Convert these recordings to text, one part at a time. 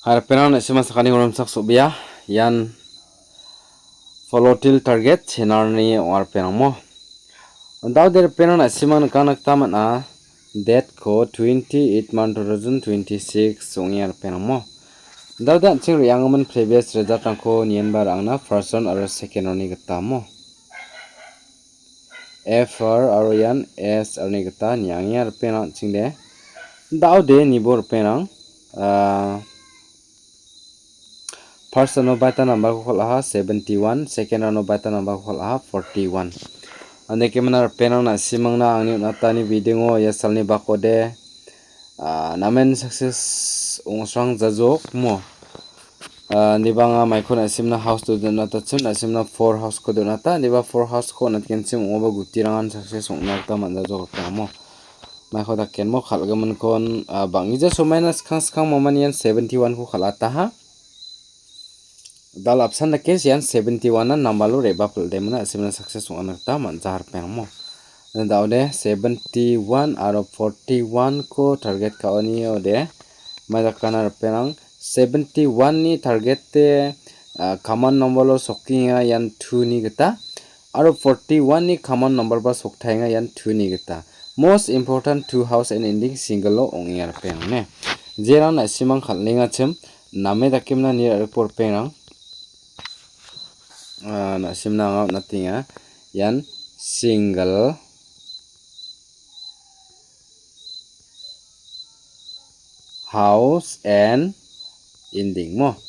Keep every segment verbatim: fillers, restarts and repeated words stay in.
Ripengrang na·sima sakani ronsak so·bea. Ian Follow Till Target channel-ni ong·a ripengrangmo. Daode ripengrang na·simang nikna gita man·a. Date-ko twenty eight month two thousand twenty-six ong·enga ripengrangmo. Daode an·ching re·angimin previous result-rangko nienba ra·angna first round aro second round-ni gitamo. F R aro ian S R-ni gita niangenga ripengrang an·chingde. Daode nibo ripengrang, ah, first round-o baita number-ko kal·aha seventy one, second round-o baita number-ko kal·aha forty one. Andake mena ripengrang na·simangna angni on·atani video-o ia salni bakode, ah, namen success ong·srang jajok mo. Ah, indiba anga maiko na·simna house-o donatachim, na·simna four house-ko donata, indiba four house-ko on·atgenchim ong·oba gutirangan success ong·na gita man·jajok ripengrangmo. Maiko dakenmo kal·giminkon, ah, bang·gija somaina skang skang mamanian seventy one-ko kal·ataha. Dal apsan dake sian seventy one-na nambalo re·bapil·demina na·simna success ong·na gita man·ja ripengrangmo. Daode seventy one aro forty one-ko target ka·oni ode. Mai dakana ripengrang seventy one-ni target-e, ah, common number-o sokenga ian two-ni gita. Aro forty one-ni common number-ba soktaenga ian two-ni gita. Most important two house and ending single-o ong·enga ripengrang ne. Jerang na·simang kal·engachim name dakemna nirarikbo ripengrang. Ah, na·simna anga on·atenga. Ian single house and ending mo.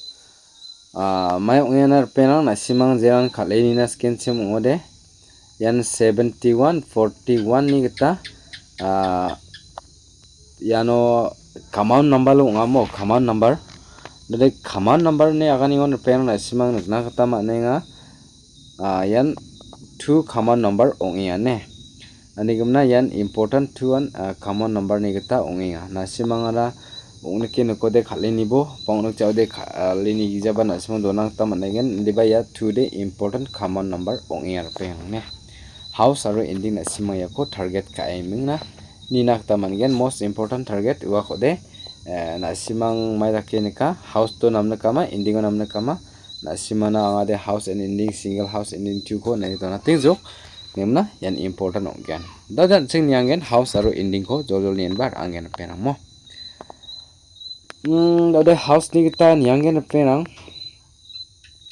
Ah, mai ong·enga ripengrang na·simang jerang kal·enina skenchim ong·ode. Ian seventy one, forty one-ni gita, ah, iano common number-o ong·amo, common number. Dade common number-ni aganiko ripengrang na·simang nikna gita man·enga. Ah, ian two common number ong·enga ne. Ani gimna ian important two-an, ah, common number-ni gita ong·enga. Na·simangara ong·nike nikode kal·enibo, ba ong·nikjaode kal·eni gijaba na·simang dona gita man·aigen. Indiba ia two-de important common number ong·enga ripengrang ne. House aro ending na·simang iako target ka·emingna nina gita man·gen. Most important target uakode, eh, na·simang mai dake nika, house-o namnikama, ending-o namnikama, na·simana angade house and ending, single house ending two-ko nani donatengjok. Nemna ian important ong·gen. Da an·ching niangen house aro ending-ko joljol nienba ra·angen ripengrangmo. Hmm, dade house-ni gita niangen ripengrang.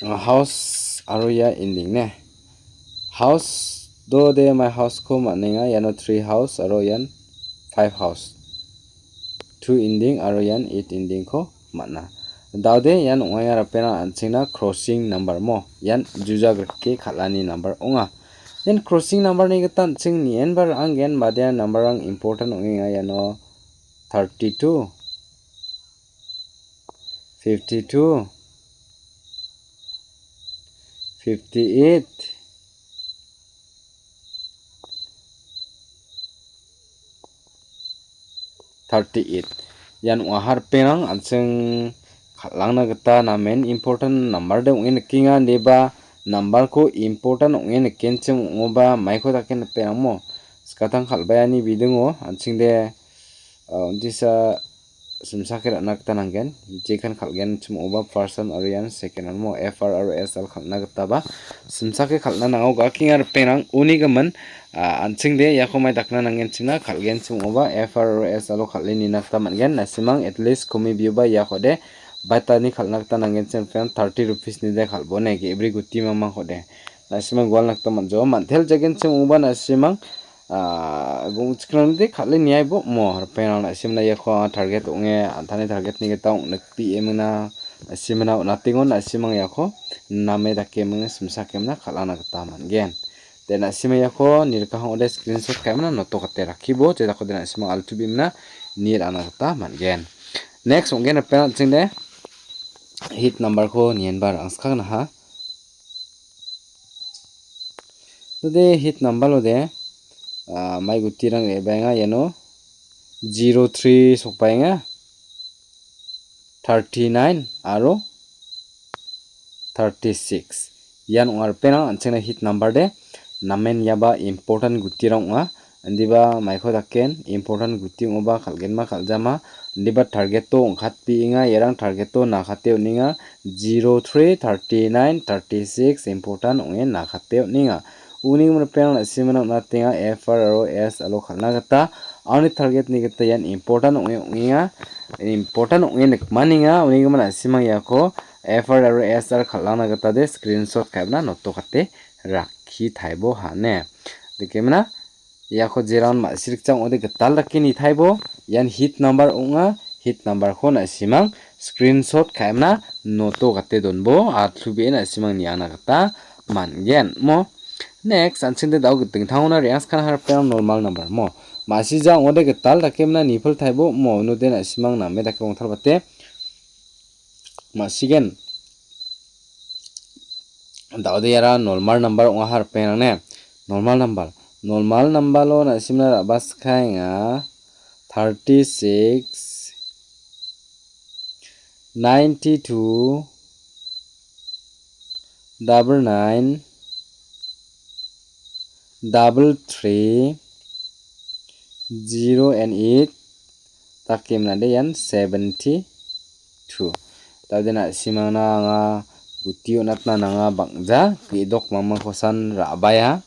Ah, house aro ia ending ne. House dode mai house-ko man·enga, iano three house aro ian five house. Two ending aro ian eight ending-ko man·a. Daode ian ong·aia ripengrang an·chingna crossing number mo. Ian juja grike kal·ani number ong·a. Ian crossing number-ni gita an·ching nienba ra·angen, badia number-rang important ong·enga iano thirty two, fifty two, fifty eight, thirty eight. Ian ong·aha ripengrang an·ching kal·angna gita namen important number-de ong·e nikenga, indiba number-ko important ong·e nikenchim ong·oba maiko dake ripengrangmo. Skatang kal·baeani bidingo an·chingde, ah, undisa simsake ra·na gita nanggen. Jekan kal·genchim ong·oba first round aro ian second round mo F R aro S R kal·na gitaba simsake kal·na nango. Gakenga ripengrang uni gimin, ah, an·chingde iako mai dakna nanggenchimna kal·genchim ong·oba F R aro S R-o kal·e nina gita man·gen. Na·simang at least komibioba iakode baitani kal·na gita nanggenchim ripengrang thirty rupees-nide kal·bone ge·bri guti mamangkode. Na·simang gualna gita man·jo. Mantel jagenchim ong·oba na·simang ah, gongchikrangde kal·e niaibo mo ripengrang na·simna iako anga target ong·e, an·tangni target-ni gita ong·nikbie mingna na·simna on·atengon na·simang iako name dake ming simsakemna kal·ana gita man·gen. De na·sima iako nirikahang ong·ode screenshot ka·emna noto gate rakkibo, jedakode na·simang altu bimna nirana gita man·gen. Next ong·gen ripengrang an·chingde hit number-ko nienba ra·angskagnaha. Tode hit number-ode, ah, mai gutirang re·baenga iano zero three sokbaenga, thirty nine aro thirty six. Ian ong·a ripengrang an·chingna hit number-de namen iaba important gutirang ong·a. Indiba maiko daken important guti ong·oba kal·genma kal·jama indiba target-o ong·katbeenga, iarang target-o nakate on·enga, zero three, thirty nine, thirty six important ong·e nakate on·enga. Uni gimin ripengrang na·simana on·atenga, F R aro S R-o kal·na gita. Aoni target-ni gita ian important ong·e ong·enga, important ong·e nikmanenga. Uni gimin na·simang iako F R aro S R kal·angna gita de screenshot ka·emna noto kate rakki taibo hane. Dikemina iako jeran ma·sirikjang ong·ode gital dake nitaibo. Ian hit number ong·a. Hit number-ko na·simang screenshot ka·emna noto gate donbo, atlu be·en na·simang niangna gita man·gen mo. Next, an·chingde dao dingtangona re·angskana harperang normal number mo. Ma·sija ong·ode gital dakemna nipil taibo mo, unode na·simang name dake ongtalbate ma·sigen. Dao de iara normal number ong·a harperang ne. Normal number. Normal number-o na·simna ra·baskaenga thirty six, ninety two, double nine, double three, zero and eight, dake minade ian seventy two. Dao de na·simangna anga guti on·atna nanga bang·ja, ge·dok mangmangkosan ra·baia.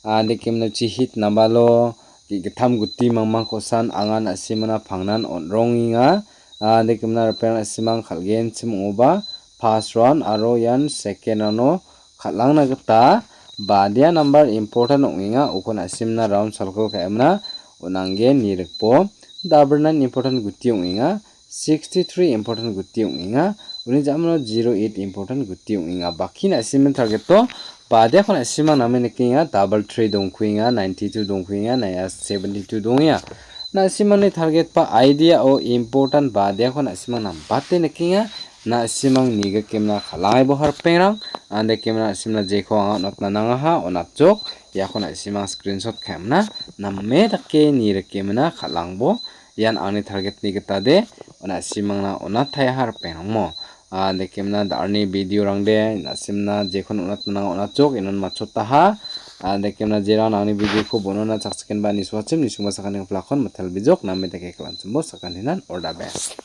A, dake minade hit number-o ge·gittam guti mangmangkosan anga na·simangna pangnan on·rongenga. A, dake minade ripengrang na·simang kal·genchim ong·oba first round aro ian second round-o kal·angna gita badia number important ong·enga, uko na·simna round salko ka·emna on·ange nirikbo. Double nine important guti ong·enga, sixty three important guti ong·enga, uni ja·mano zero eight important guti ong·enga. Baki na·simni target-o badiako na·simang name nikenga, double three dongkuenga, ninety two dongkuenga, naya seventy two dongenga. Na·simangni target ba idea-o important badiako na·simang nambate nikenga. Na·simang nigikemna kal·angaibo harpengrang, andekemna na·simna jeko anga on·atna nangaha, on·atjok, iako na·simang screenshot ka·emna name dake nirikemna kal·angbo. Ian angni target-ni gita de, na·simangna on·ataiaha ripengrangmo. Andekemna da·alni video-rangde na·simna jekon on·atna nanga on·atjok, inon matchotaha. Andekemna jerang angni video-ko bonona chakchikenba nisoachim, nisongba sakani plakon mitel bijok, name dake kal·anchimbo sakantinan all the best.